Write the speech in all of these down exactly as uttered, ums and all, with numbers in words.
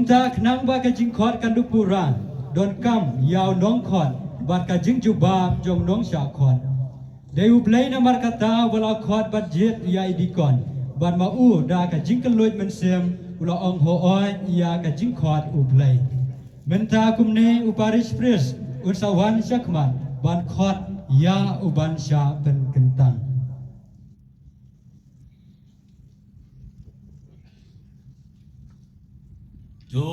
Te khnang ba ka jingkhot kan da pura, donkam ïa u nongkhot bad ka jingjubab jong u nongshah khot. Dei U Blei namar kata uba la khot bad jied ïa i dikon, bad ma u da ka jingkylluid mynsiem u la ong hooid ïa ka jingkhot U Blei. Mynta kumne u parish priest un sa wan shakhmat ban khot ïa u ban shah pynkyntang. To,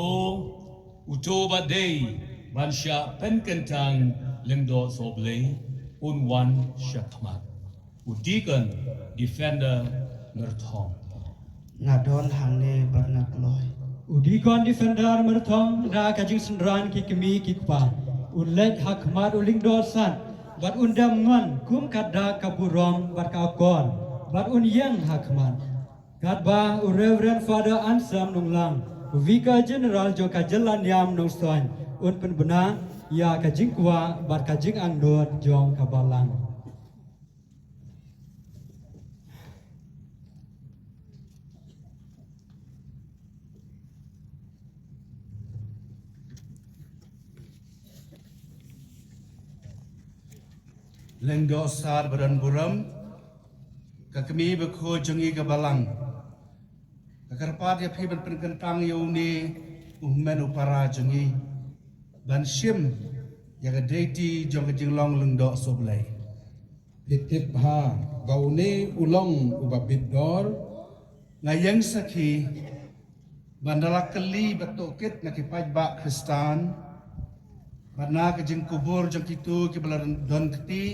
uto ba dei ban shah pynkyntang lyngdoh sohblei un wan shakhmat. U Deacon Defender Myrthong. Nga don hangne bad nga kloi. U Deacon Defender Myrthong da ka jingsynran ki kmie ki kpa un leit ha khmat u lyngdoh san bad un dem ngon kum ka dak ka burom bad ka akor bad un ïeng ha khmat. Katba u Reverend Father Anselm Nonglang, u Vicar General jong ka jylla niam Nongstoiñ, un pynbna ïa ka jingkwah bad ka jingangnud jong ka balang. Lyngdoh san ba don burom, ka kmie bakhuid jong ngi ka balang. Ka kyrpad ïa phi ban pynkyntang ïa une u hynmen u para jong ngi ban shim ïa ka deiti jong ka jinglong lyngdoh sohblei. Phi tip bha ba une u long uba bit dor. Nga ïeng sakhi ba da la kylli bad tohkit na ki paidbah Khristan bad na ka jingkubur jong kito kiba la don kti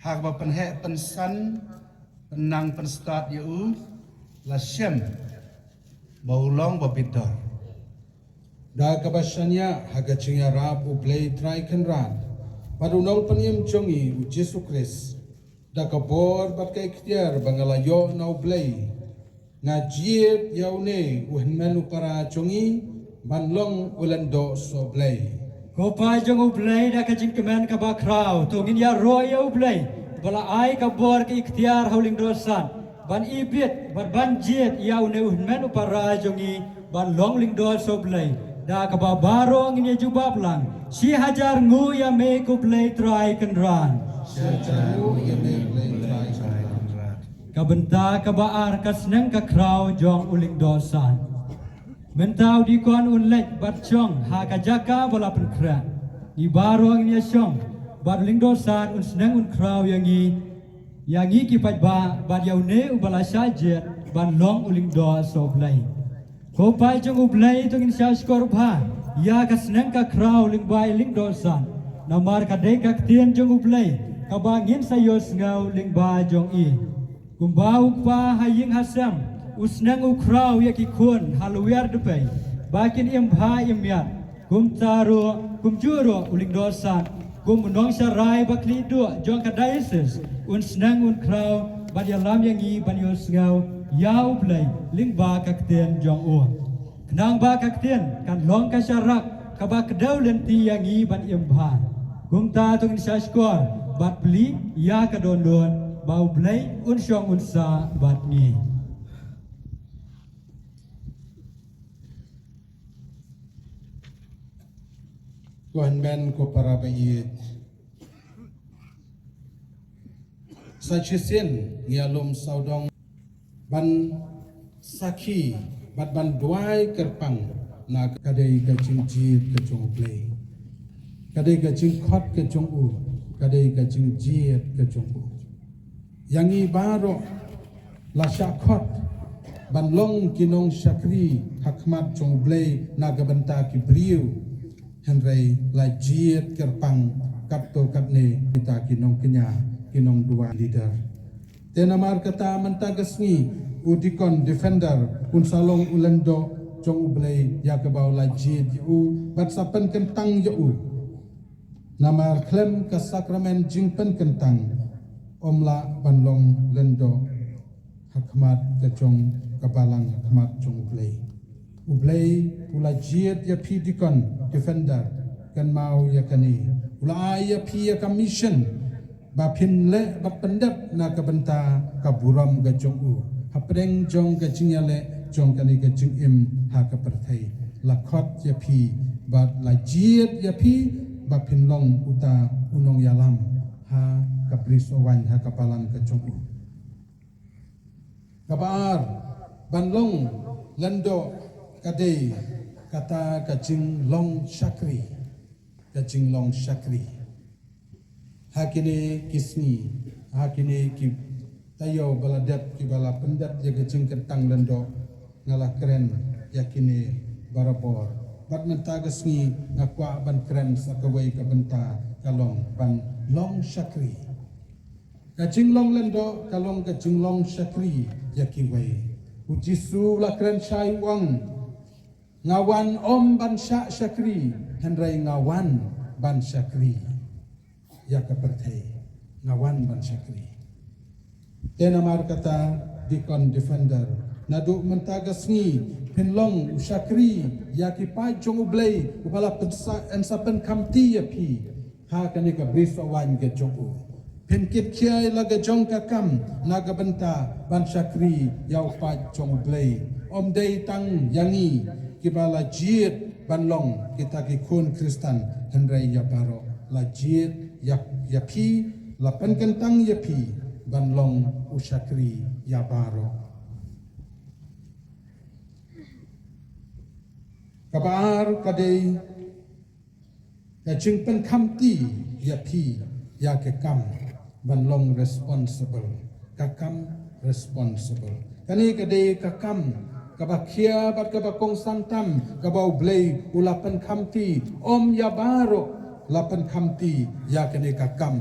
ha kaba pynheh pynsan, pynnang pynstad ïa u, la shem ba u long ba bit dor. Da kaba shaniah ha ka jingïarap U Blei Trai Kynrad bad u Nongpynim jong ngi u Jisu Khrist, da ka bor bad ka iktiar ba nga la ïoh na U Blei, nga jied ïa une u hynmen u para jong ngi ban long u lyngdoh sohblei. Ko Kpa jong U Blei, da ka jingkmen kaba khraw to ngin ïaroh ïa U Blei ba la ai ka bor ka iktiar ha u lyngdoh san ban ibit bad ban jied ïa une u hynmen u para jong ngi ban long lyngdoh sohblei. Da kaba baroh ngin ïa jubab lang, shi hajar nguh ïa me ko Blei Trai Kynrad. Shi hajar nguh ïa me Blei Trai Kynrad. Ka bynta kaba ar, ka sneng ka khraw jong u lyngdoh san. Mynta u dikon un leit bad shong ha ka jaka ba la pynkhreh. Ngi baroh ngin ïa shong bad u lyngdoh san un sneng un khraw ïa ngi, ïa ngi ki paidbah bad ïa une uba la shah jied ban long u lyngdoh sohblei. Ko Kpa jong U Blei, to ngin shah shkor bha ïa ka sneng ka khraw lyngba i lyngdoh san, namar ka dei ka ktien jong U Blei kaba ngin sa ïohsngew lyngba jong i. Kumba u kpa ha ïing ha sem u sneng u khraw ïa ki khun ha lwer dpei ba kin im bha im miat, kumta ruh, kumjuh ruh u lyngdoh san, kum u nongsharai ba khlieh duh jong ka diocese, un sneng un khraw bad ïalam ïa ngi ban ïohsngew ïa U Blei lyngba ka ktien jong u. Khnang ba ka ktien kan long ka sharak kaba kdew lynti ïa ngi ban im bha. Kumta to ngin shah shkor bad plie ïa ka dohnud ba U Blei un shong un sah bad ngi. Ko hynmen ko para ba ïeit, sa shisien ngi ïalum sawdong ban sakhi bad ban duwai kyrpang na ka dei ka jingjied ka jong U Blei, ka dei ka jingkhot ka jong u, ka dei ka jingjied ka jong u. Ïa ngi baroh la shah khot ban long ki nongshakri ha khmat jong U Blei na ka bynta ki briew. Hynrei la jied kyrpang katto katne kita ki nongkñia, ki nongduwai, leader. Te namar kata mynta ka sngi u Deacon Defender un sa long u lyngdoh jong U Blei ïa kaba u la jied ïa u bad sa pynkyntang ïa u. Namar khlem ka sakramen jingpynkyntang ym lah ban long lyngdoh ha khmat ka jong ka balang, ha khmat jong U Blei. U Blei u la jied ïa phi Deacon Defender, kynmaw ïa kane. U la ai ïa phi ïa ka mission ba phin leh bad pyndep na ka bynta ka burom ka jong u hapdeng jong ka jingïaleh jong kane ka jingim ha ka pyrthei. la khot ïa phi bad la jied ïa phi ba phin long uta u nongïalam ha ka brisoh waiñ, ha ka balang ka jong u. Kaba ar, ban long lyngdoh ka dei kata ka jinglong shakri, ka jinglong shakri. Ha kine ki sngi, ha kine ki taïew ba la dep kiba la pyndep ïa ka jingkyntang lyngdoh, nga la kren ïa kine barabor. Bad mynta ka sngi nga kwah ban kren sa kawei ka bynta, ka long ban long shakri. Ka jinglong lyngdoh ka long ka jinglong shakri ïa kiwei. U Jisu u la kren shai u ong, nga wan ym ban shah shakri, hynrei nga wan ban shakri. Ïa ka pyrthei, nga wan ban shakri. Te namar kata, Deacon Defender, naduh mynta ka sngi phin long u shakri ïa ki paid jong U Blei uba la pynsa-, yn sa pynkhamti ïa phi ha kane ka brisoh waiñ ka jong u. Phin kit khia ïa la ka jong ka kam na ka bynta ban shakri ïa u paid jong U Blei. Ym dei tang ïa ngi kiba la jied ban long kita ki khun Khristan, hynrei ïa baroh. La jied ïa, ïa phi, la pynkyntang ïa phi ban long u shakri ïa baroh. Kaba ar ka dei ka jingpynkhamti ïa phi ïa ka kam ban long responsible. Ka kam responsible. Kane ka dei ka kam kaba khia bad kaba kongsan tam, kaba U Blei u la pynkhamti, ym ïa baroh la pynkhamti ïa kane ka kam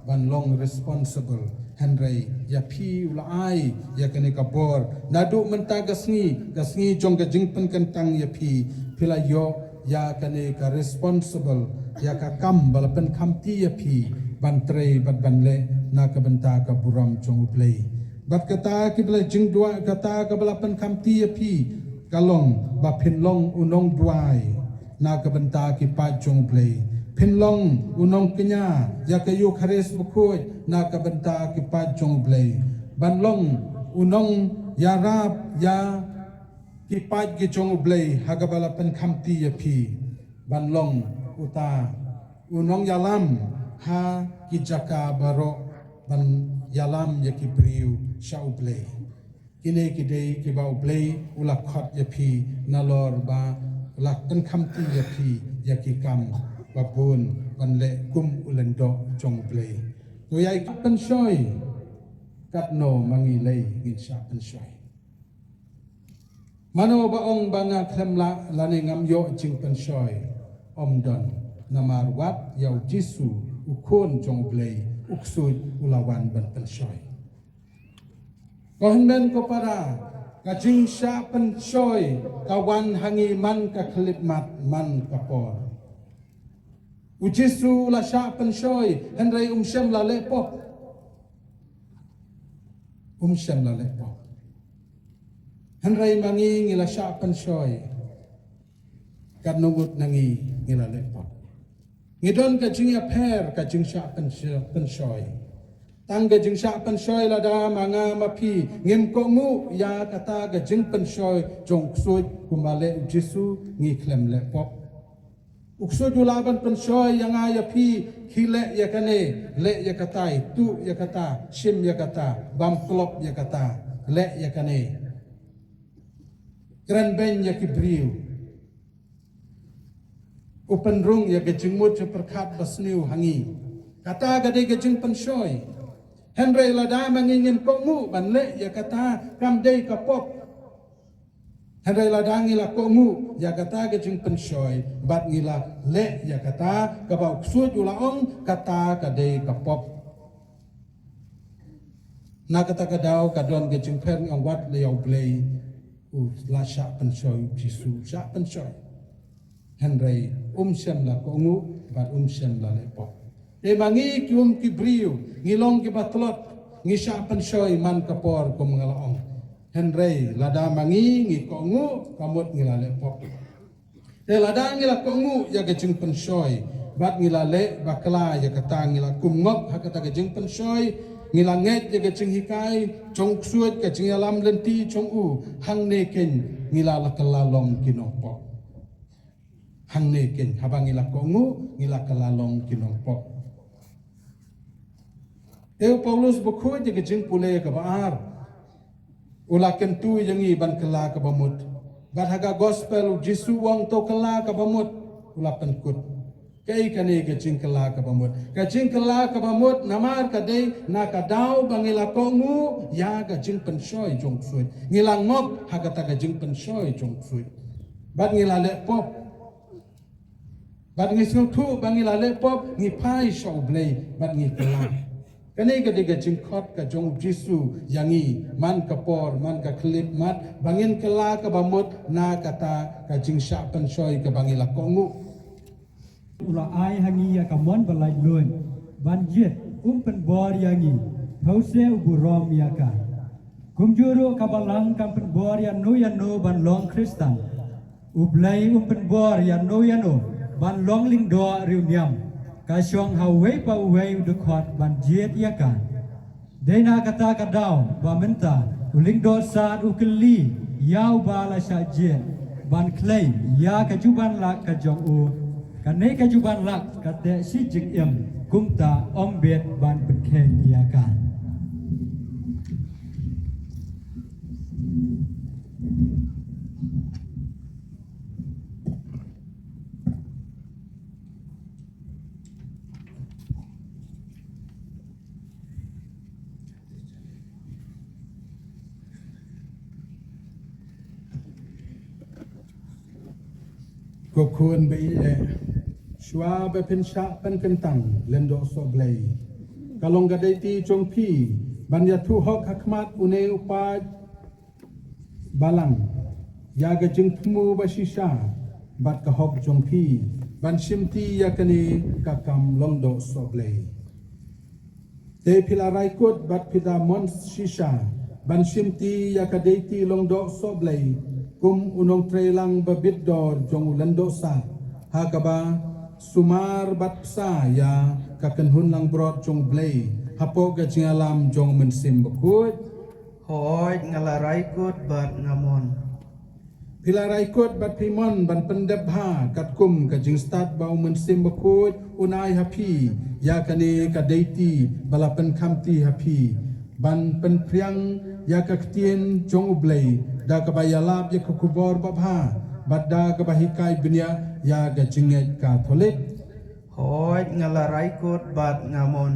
ban long responsible. Hynrei ïa phi u la ai ïa kane ka bor. Naduh mynta ka sngi, ka sngi jong ka jingpynkyntang ïa phi, phi la ïoh ïa kane ka responsible, ïa ka kam ba la pynkhamti ïa phi ban trei bad ban leh na ka bynta ka burom jong U Blei. Bad kata kiba la jingduwai, kata kaba la pynkhamti ïa phi ka long ba phin long u nongduwai na ka bynta ki paid jong U Blei. Phin long u nongkñia ïa ka Eukharist bakhuid na ka bynta ki paid jong U Blei. Ban long u nongïarap ïa ki paid ki jong U Blei ha kaba la pynkhamti ïa phi. Ban long uta u nongïalam ha ki jaka baroh, ban ïalam ïa ki briew sha U Blei. Kine ki dei kiba U Blei u la khot ïa phi nalor ba u la pynkhamti ïa phi ïa ki kam ba bun ban leh kum u lyngdoh jong U Blei. To ïa ka pynshoi, katno ma ngi lei ngin shah pynshoi. Mano ba ong ba nga khlem lah lane ngam ïoh jingpynshoi? Ym don, namar wat ïa U Jisu, u Khun jong U Blei, u ksuid u la wan ban pynshoi. Ko hynmen ko para, ka jingshah pynshoi ka wan ha ngi man ka khyllipmat, man ka por. U Jisu u la shah pynshoi, hynrei um shym la leh pop. Um shym la leh pop. Hynrei ma ngi ngi la shah pynshoi. Katno ngut na ngi ngi la leh pop? Ngi don ka jingïapher ka jingshah pynsho-, pynshoi. Tang ka jingshah pynshoi lada ma nga ma phi ngim kohnguh ïa kata ka jingpynshoi jong u ksuid kumba leh u Jisu, ngi khlem leh pop. U ksuid u lah ban pynshoi ïa nga ïa phi, khie leh ïa kane, leh ïa kata, tuh ïa kata, shim ïa kata, bam klop ïa kata, leh ïa kane. Kren beiñ ïa ki briew. U pynrung ïa ka jingmut jingpyrkhat ba sniew ha ngi. Kata ka dei ka jingpynshoi. Hynrei lada ma ngi ngim kohnguh ban leh ïa kata, kam dei ka pop. Hynrei lada ngi la kohnguh ïa kata ka jingpynshoi bad ngi la leh ïa kata kaba u ksuid u la ong, kata ka dei ka pop. Na kata ka daw ka don ka jingpher, ngi ong wat leh ïa U Blei, u la shah pynshoi, u Jisu shah pynshoi. Hynrei um shym la kohnguh bad um shym la leh pop. Te ma ngi ki um ki briew ngi long kiba tlot, ngi shah pynshoi man ka por kum nga la ong. Hynrei lada ma ngi ngi kohnguh, ka mut ngi la leh pop. Te lada ngi la kohnguh ïa ka jingpynshoi bad ngi la leh bakla ïa kata, ngi la kum ngop ha kata ka jingpynshoi, ngi la ngeit ïa ka jinghikai jong u ksuid, ka jingïalam lynti jong u, hangne keiñ ngi la, la kylla long ki nongpop. Hangne keiñ haba ngi la kohnguh, ngi la kylla long ki nongpop. Te u Paulus bakhuid ïa ka jingpule kaba ar u la kyntu ïa ngi ban kylla kaba mut. Bad ha ka gospel u Jisu u ong to kylla kaba mut, u la pynkut. Kaei kane ka jingkylla kaba mut? Ka jingkylla kaba mut namar ka dei na ka daw ba ngi la kohnguh ïa ka jingpynshoi jong u ksuid. Ngi la ngop ha kata ka jingpynshoi jong u ksuid. Bad ngi la leh pop. Bad ngi sngewthuh ba ngi la leh pop, ngi phai sha U Blei bad ngi kylla. Kane ka dei ka jingkhot ka jong u Jisu ïa ngi man ka por, man ka khyllipmat, ba ngin kylla kaba mut na kata ka jingshah pynshoi kaba ngi la kohnguh. U la ai ha ngi ïa ka mon ba laitluid ban jied, um pynbor ïa ngi, thaw se u burom ïa ka. Kumjuh ruh ka balang kam pynbor ïano ïano ban long Khristan. U Blei um pynbor ïano ïano ban long lyngdoh riewniam, ka shong ha uwei pa uwei u dkhot ban jied ïa ka. Dei na kata ka daw ba mynta u lyngdoh san u kylli ïa uba la shah jied ban khlei ïa ka juban lak ka jong u. Kane ka juban lak ka teh shi jingim, kumta ym bit ban pynkheiñ ïa ka. Ko khun ba ïeit, shuwa ba phin shah pynkyntang lyngdoh sohblei ka long ka dei ti jong phi ban ïathuh hok ha khmat une u paid balang ïa ka jingthmu ba shisha bad ka hok jong phi ban shimti ïa kane ka kam lyngdoh sohblei. Te phi la raikut bad phi la mon shisha ban shimti ïa ka dei ti lyngdoh sohblei kum u nongtreilang ba bit dor jong u lyngdoh sah, ha kaba sumar bad bsa ïa ka kynhun langbrot jong U Blei hapoh ka jingïalam jong u Mynsiem Bakhuid. Hooid, nga la raikut bad nga mon. Phi la raikut bad phi mon ban pyndep bha katkum ka jingstad ba u Mynsiem Bakhuid un ai ha phi ïa kane ka dei ti ba la pynkhamti ha phi ban pynphriang ïa ka ktien jong U Blei da kaba ïalap ïa ka khubor babha bad da kaba hikai bniah ïa ka jingngeit Katholik. Hooid, nga la raikut bad nga mon.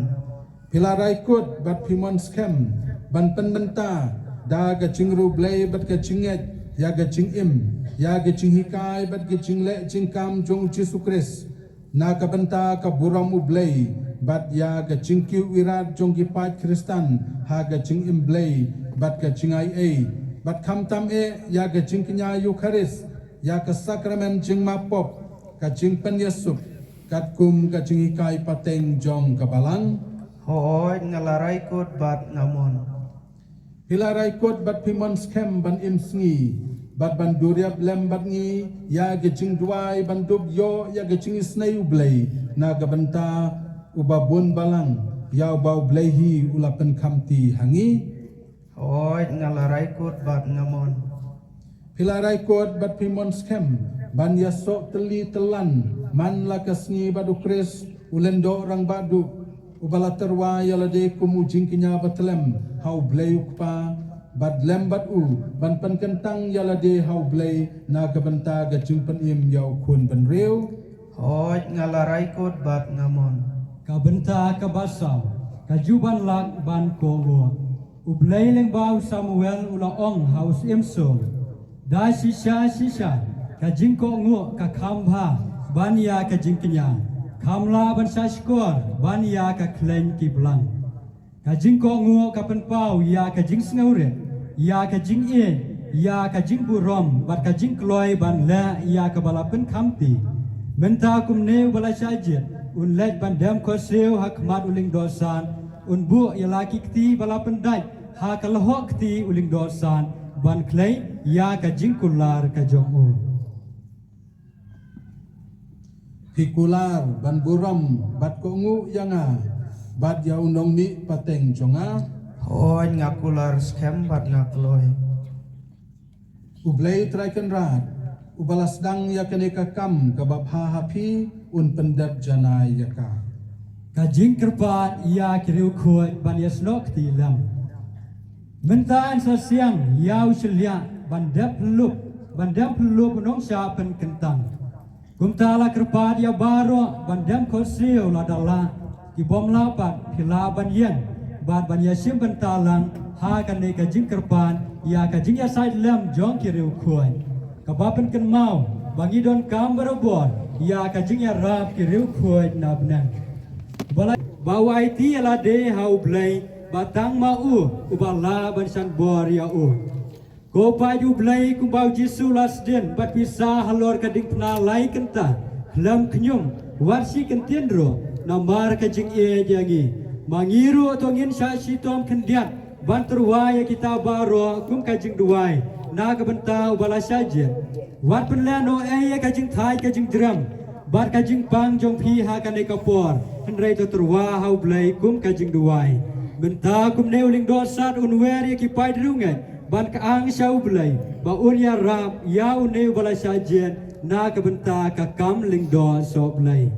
Phi la raikut bad phi mon skhem ban pynbynta da ka jingriewblei bad ka jingngeit ïa ka jingim, ïa ka jinghikai bad ka jingleh jingkam jong u Jisu Khrist na ka bynta ka burom U Blei bad ïa ka jingkiew irat jong ki paid Khristan ha ka jingim Blei bad ka jingai ei, bad khamtam eh ïa ka jingkñia Eukharist, ïa ka sakramen jingmap pop, ka jingpynïasuk katkum ka jinghikai pateng jong ka balang. Hooid, nga la raikut bad nga mon. Phi la raikut bad phi mon skhem ban im sngi bad ban duriap lem bad ngi ïa ka jingduwai ban dup ïoh ïa ka jingisynei U Blei na ka bynta uba bun balang, ïa uba U Blei hi u la pynkhamti ha ngi. Hooid, nga la raikut bad nga mon. Phi la raikut bad phi mon skhem ban ïasoh tylli tyllan man la ka sngi bad u Khrist u lyngdoh rangbah duh, uba la tyrwa ïa lade kum u jingkñia bathylliem ha U Blei u Kpa, bad lem bad u ban pynkyntang ïa lade ha U Blei na ka bynta ka jingpynim ïa u khun bynriew. Hooid, nga la raikut bad nga mon. Ka bynta kaba saw, ka juban lak ban kohnguh. U Blei lyngba u Samuel u la ong ha u Syiem Saul, da shisha shisha ka jingkohnguh ka kham bha ban ïa ka jingkñia, kham lah ban shah shkor ban ïa ka khleiñ ki blang. Ka jingkohnguh ka pynpaw ïa ka jingsngewrit, ïa ka jingïeit, ïa ka jingburom bad ka jingkloi ban leh ïa kaba la pynkhamti. Mynta kumne uba la shah jied un leit ban dem khohsiew ha khmat u lyngdoh san, un buh ïa la ki kti ba la pyndait ha ka lyoh kti u lyngdoh san ban khlei ïa ka jingkular ka jong u. Phi kular ban burom bad kohnguh ïa nga bad ïa u nongmih pateng jong nga. Hooid, nga kular skhem bad nga kloi. U Blei Trai Kynrad Uba la sdang ïa kane ka kam kaba bha ha phi, un pyndep janai ïa ka. Ka jingkyrpad ïa ki riewkhuid ban ïasnoh kti lem. Mynta yn sa siang ïa u shylliah ban dep pynlup, ban dep pynlup u nongshah pynkyntang. Kumta la kyrpad ïa baroh ban dem khohsiew lada lah, ki bym lah pat phi lah ban ïeng bad ban ïashim bynta lang ha kane ka jingkyrpad ïa ka jingïasaid lem jong ki riewkhuid. Kaba pynkynmaw ba ngi donkam barabor ïa ka jingïarap ki riewkhuid na bneng. Ba la, ba u aiti ïa lade ha U Blei, ba tang ma u uba lah ban shan bor ïa u. Ko paid U Blei, kumba U Jisu la sdien bad pisa halor ka diengphna lai kynta, khlem khñium, wat shi kyntien ruh, namar ka jingïeit ïa ngi. Ma ngi ruh to ngin shah shitom khyndiat ban tyrwa ïa kita baroh kum ka jingduwai na ka bynta uba la shah jied. Wat pynlehnohei ïa ka jingthait ka jingjrem bad ka jingpang jong phi ha kane ka por, hynrei to tyrwa ha U Blei kum ka jingduwai. Mynta kumne u lyngdoh sad un wer ïa ki paid riewngeit ban kyang sha U Blei ba un ïarap ïa une uba la shah jied na ka bynta ka kam lyngdoh sohblei.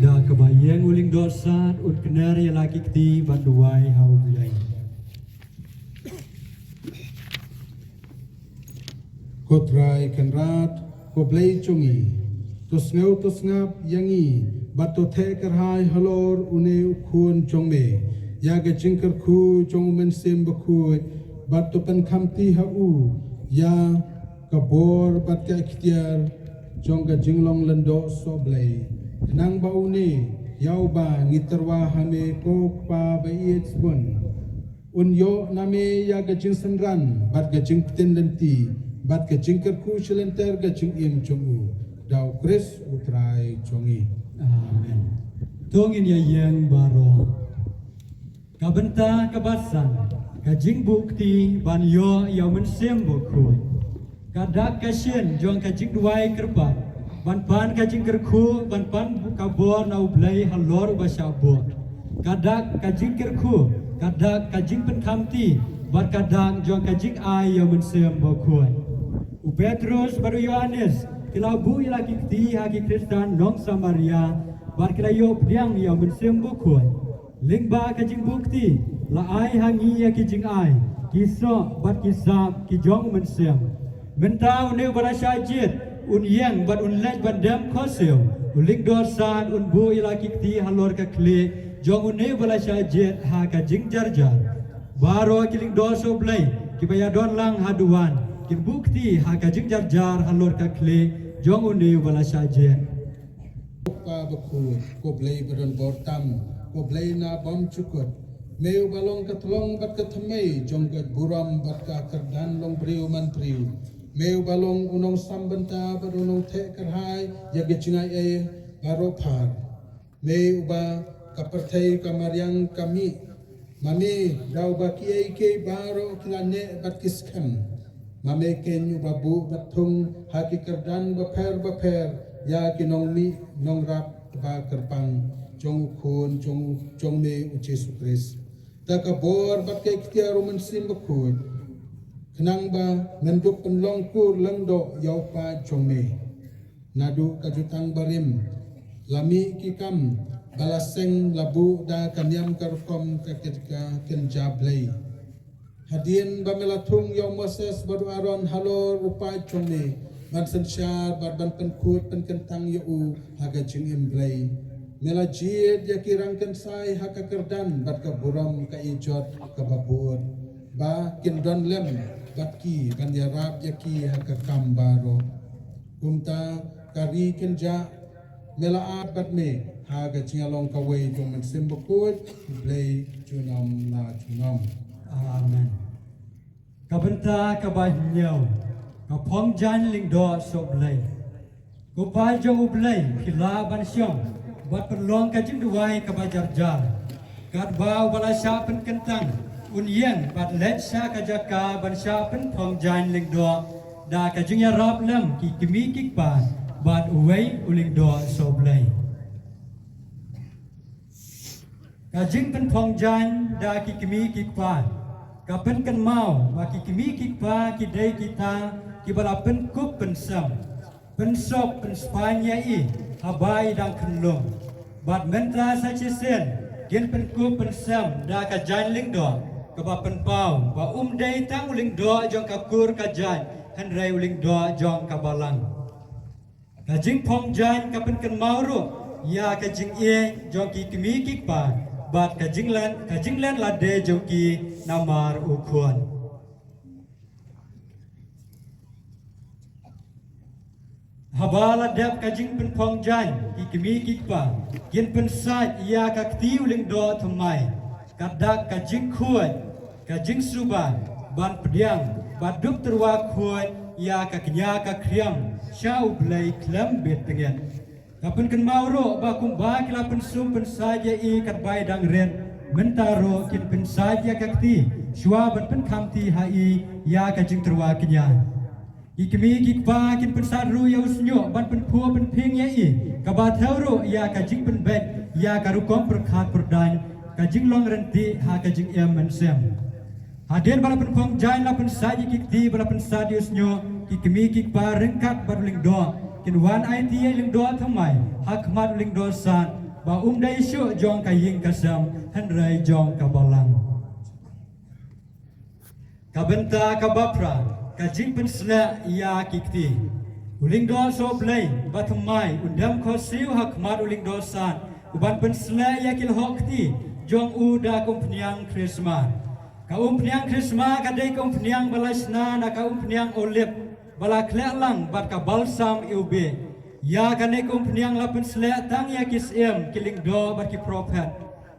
Da kaba ïeng u lyngdoh sad, un kner ïa la ki kti ban duwai ha U Blei. Ko Trai Kynrad, ko Blei jong ngi, to sngew to sngap ïa ngi, bad to theh kyrhai halor une u khun jong me ïa ka jingkyrkhu jong u Mynsiem Bakhuid, bad to pynkhamti ha u ïa ka bor bad ka iktiar jong ka jinglong lyngdoh sohblei. Khnang ba une ïa uba ngi tyrwa ha me, ko Kpa ba ïeit bun, un ïoh na me ïa ka jingsynran bad ka jingpyntip lynti bad ka jingkyrkhu sha lynter ka jingim jong u, da U Khrist U Trai jong ngi. Amen. To ngin ïa ïeng baroh. Ka bynta kaba san, ka jingbuh kti ban ïoh ïa u Mynsiem Bakhuid. Ka dak ka shin jong ka jingduwai kyrpad, ban pan ka jingkyrkhu, ban pan ka bor na U Blei halor uba shah bud. Ka dak ka jingkyrkhu, ka dak ka jingpynkhamti, bad ka dak jong ka jingai ïa u Mynsiem Bakhuid. U Petrus bad u Ïoannis ki la buh ïa la ki kti ha ki Khristan nong Samaria, bad ki la ïoh pdiang ïa u Mynsiem Bakhuid. Lyngba ka jingbuh kti, la ai ha ngi ïa ki jingai, ki soh bad ki sap ki jong u Mynsiem. Mynta une uba la shah jied un ïeng bad un leit ban dem khohsiew, u lyngdoh san un buh ïa la ki kti halor ka khlieh jong une uba la shah jied ha ka jingjarjar. Baroh ki lyngdoh sohblei kiba ïadon lang ha duwan, kin buh kti ha ka jingjarjar halor ka khlieh jong une uba la shah jied. Ko Kpa Bakhuid, ko Blei ba don bor tam, ko Blei na bymjukut. Me uba long ka tyllong bad ka thymmei jong ka burom bad ka kyrdan longbriew manbriew. Me uba long u nongsam bynta bad u nongtheh kyrhai ïa ka jingai ei baroh phar. Me uba ka pyrthei ka mariang ka mih. Ma me da uba kiei kiei baroh ki la neh bad ki skhem. Ma me keiñ uba buh bad thung ha ki kyrdan bapher bapher ïa ki nongmih nongrap ba kyrpang jong u khun jong, jong me u Jisu Khrist. Da ka bor bad ka iktiar u Mynsiem Bakhuid, khnang ba ngan dup pynlong kur lyngdoh ïa u paid jong me. Naduh ka jutang barim la mih ki kam ba la seng, la buh da ka niam ka rukom ka, ka, ka kynja Blei. Hadien ba me la thung ïa u Moses bad u Aaron halor u paid jong me, ban synshar bad ban pynkhuid pynkyntang ïa u ha ka jingim Blei. Me la jied ïa ki rangkynsai ha ka kyrdan bad ka burom ka ijot kaba bud, ba kin don lem bad ki ban ïarap ïa ki ha ka kam baroh. Kumta ka ri kin jah, me la ap bad me ha ka jingïalong kawei jong Mynsiem Bakhuid, Blei junom la junom. Amen. Ka bynta kaba hynñiew, ka phong jaiñ lyngdoh soh Blei. Ko Pa jong U Blei, phi lah ban shong bad pynlong ka jingduwai kaba jarjar. Katba uba la shah pynkyntang un ïeng bad leit sha ka jaka ban shah pynphong jaiñ lyngdoh da ka jingïarap lem ki kmie ki kpa bad uwei u lyngdoh soh Blei. Ka jingpynphong jaiñ da ki kmie ki kpa ka pynkynmaw ba ki kmie ki kpa ki dei kita kiba la pynkup pynsem, pynsop pynspaiñ ïa i haba i dang khunlung. Bad mynta sa shisien kin pynkup pynsem da ka jaiñ lyngdoh kaba pynpaw ba um dei tang u lyngdoh jong ka kur ka jait, hynrei u lyngdoh jong ka balang. Ka jingphong jaiñ ka pynkynmaw ruh ïa ka jingïeit jong ki kmie ki kpa bad ka jinglen, ka jinglen lade jong ki namar u khun. Haba la dep ka jingpynphong jaiñ, ki kmie ki kpa kin pynsait ïa ka kti u lyngdoh thymmai, ka dak ka jingkhuid, ka jingsuba ban pdiang bad dup tyrwa khuid ïa ka kñia ka khriam sha U Blei khlem bit tyngeh. Ka pynkynmaw ruh ba kumba ki la pynsum pynsait ïa i katba i dang rit, mynta ruh kin pynsait ïa ka kti shuwa ban pynkham kti ha i ïa ka jingtyrwa kñia. Ki kmie ki kpa kin pynsait ruh ïa u shñiuh ban pynphuh pynphieng ïa i, kaba thew ruh ïa ka jingpynbeit ïa ka rukom pyrkhat pyrdaiñ, ka jinglong ryntih ha ka jingim mynsiem. Hadien ba la pynphong jaiñ, la pynsait ïa ki kti bad la pynsait ïa u shñiuh, ki kmie ki kpa ryngkat bad u lyngdoh kin wan aiti ïa u lyngdoh thymmai ha khmat u lyngdoh sat, ba um dei shuh jong ka ïing ka sem, hynrei jong ka balang. Ka bynta kaba phra, ka jingpynsleh ïa ki kti. U lyngdoh soh Blei ba thymmai un dem khohsiew ha khmat u lyngdoh sat, u ban pynsleh ïa ki lyoh kti jong u da ka umphniang krisma. Ka umphniang krisma ka dei ka umphniang ba la shna na ka umphniang olib ba la khleh lang bad ka balsam iwbih. Ïa kane ka umphniang la pynsleh tang ïa ki syiem, ki lyngdoh bad ki prophet.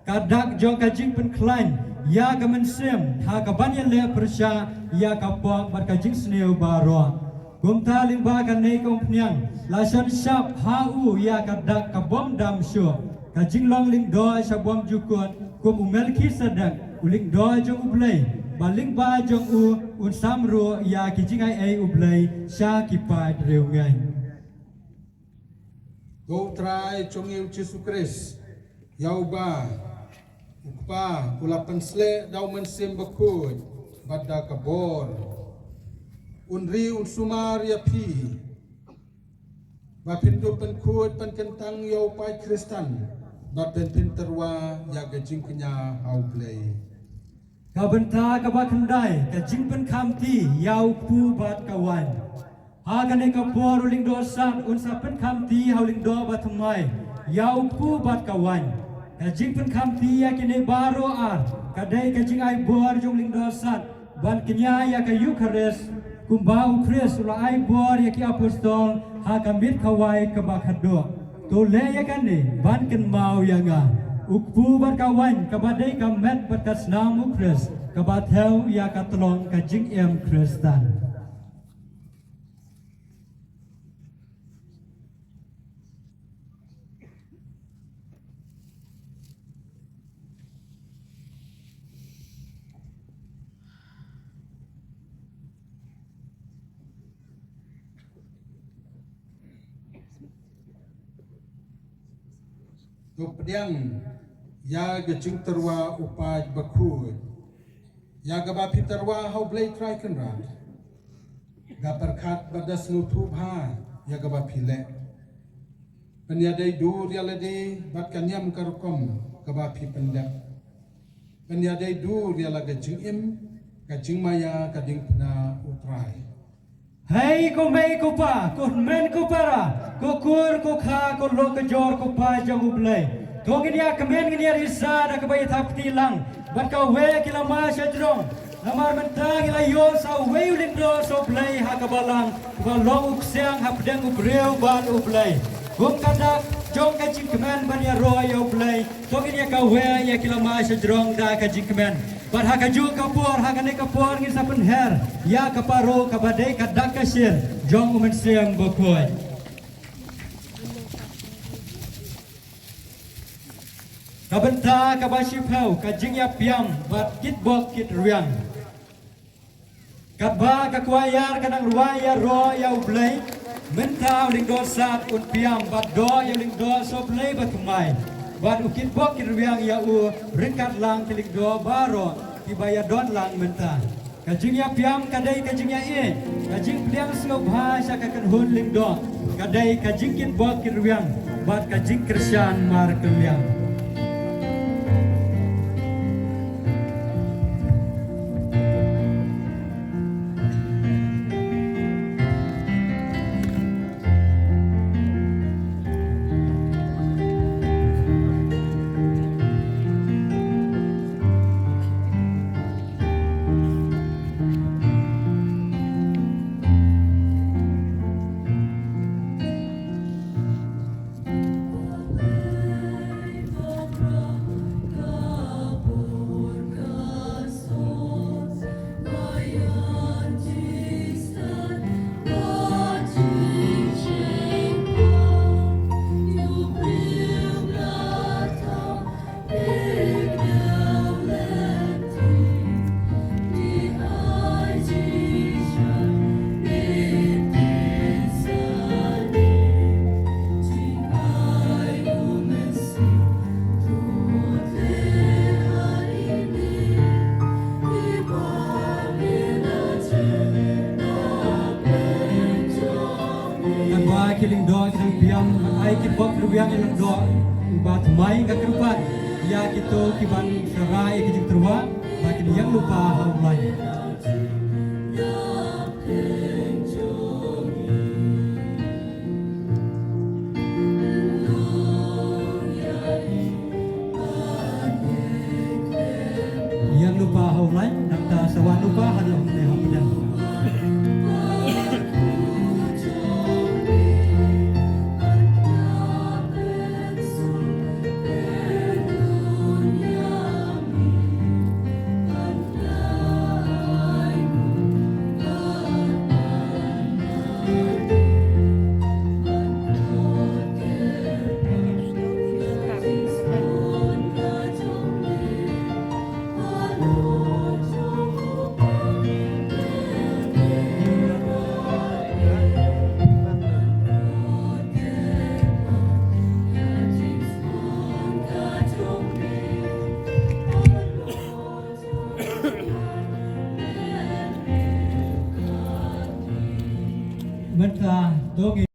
Ka dak jong ka jingpynkhlaiñ ïa ka mynsiem ha kaban ïaleh pyrshah ïa ka pop bad ka jingsniew baroh. Kumta lyngba kane ka umphniang la shon shap ha u ïa ka dak ka bym dam shuh, ka jinglong lyngdoh sha bymjukut kum u Melkhisedek, u lyngdoh jong U Blei, ba lyngba jong u un sam ruh ïa ki jingai ei U Blei sha ki paid riewngeit. Ko Trai jong ngi U Jisu Khrist, ïa uba u Kpa u la pynsleh da u Mynsiem Bakhuid bad da ka bor, un ri un sumar ïa phi ba phin dup pynkhuid pynkyntang ïa u paid Khristan bad phin pyntyrwa ïa ka jingkñia ha U Blei. Ka bynta kaba khyndai, ka jingpynkham kti ïa u kpu bad ka waiñ. Ha kane ka por u lyngdoh sat un sa pynkham kti ha u lyngdoh ba thymmai ïa u kpu bad ka waiñ. Ka jingpynkham kti ïa kine baroh ar ka dei ka jingai bor jong u lyngdoh sat ban kñia ïa ka Eukharist, kumba U Khrist u la ai bor ïa ki apostol ha ka miet khawai kaba khatduh. To leh ïa kane ban kynmaw ïa nga. U kpu bad ka waiñ kaba dei ka met bad ka snam U Khrist, kaba thew ïa ka tlong ka jingim Khristan. To pdiang ïa ka jingtyrwa u paid bakhuid, ïa kaba phi tyrwa ha U Blei Trai Kynrad. Da pyrkhat bad da sngewthuh bha ïa kaba phi leh. Pynïadei dur ïa lade bad ka niam ka rukom kaba phi pyndep. Pynïadei dur ïa la ka jingim, ka jingmaïa, ka diengphna U Trai. Hei ko mei ko pa, ko hynmen ko para, ko kur ko kha, ko lok ko jor, ko paid jong U Blei. To ngin ïa kmen, ngin ïa risa da kaba ïa thap kti lang bad kawei ki lama sha jrong. Namar mynta ngi la ïoh sa uwei u lyngdoh sa U Blei ha ka balang, uba long u ksiang hapdeng u briew bad U Blei. Kum ka dak jong ka jingkmen ban ïaroh ïa U Blei, to ngin ïa kaweh ïa ki lama sha jrong da ka jingkmen. Bad ha kajuh ka por, ha kane ka por ngin sa pynher ïa ka paro kaba dei ka dak ka shin jong U Mynsiem Bakhuid. Ka bynta kaba shiphew, ka jingïapiam bad kitbok kitrwiang. Katba ka kwayar ka dang rwai ïaroh ïa U Blei, mynta u lyngdoh sad un piam bad doh ïa u lyngdoh sa U Blei bathymmai. Bad u kitbok kitrwiang ïa u ryngkat lang ki lyngdoh baroh kiba ïadon lang mynta. Ka jingïapiam ka dei ka jingïaieit, ka jingpdiang sngewbha sha ka kynhun lyngdoh, ka dei ka jingkitbok kitrwiang bad ka jingkyrshan markylliang. Katba ki lyngdoh ki dang piam, ai kitbok kitrwiang ïa u lyngdoh uba thymmai, ka kyrpad ïa kito kiban sa rah ïa ki jingtyrwa ba kin ïeng lypa ha U Blei. Ïeng lypa ha U Blei, nangta sa wan lypa ha la u ne ha pdeng. Mynta to ngin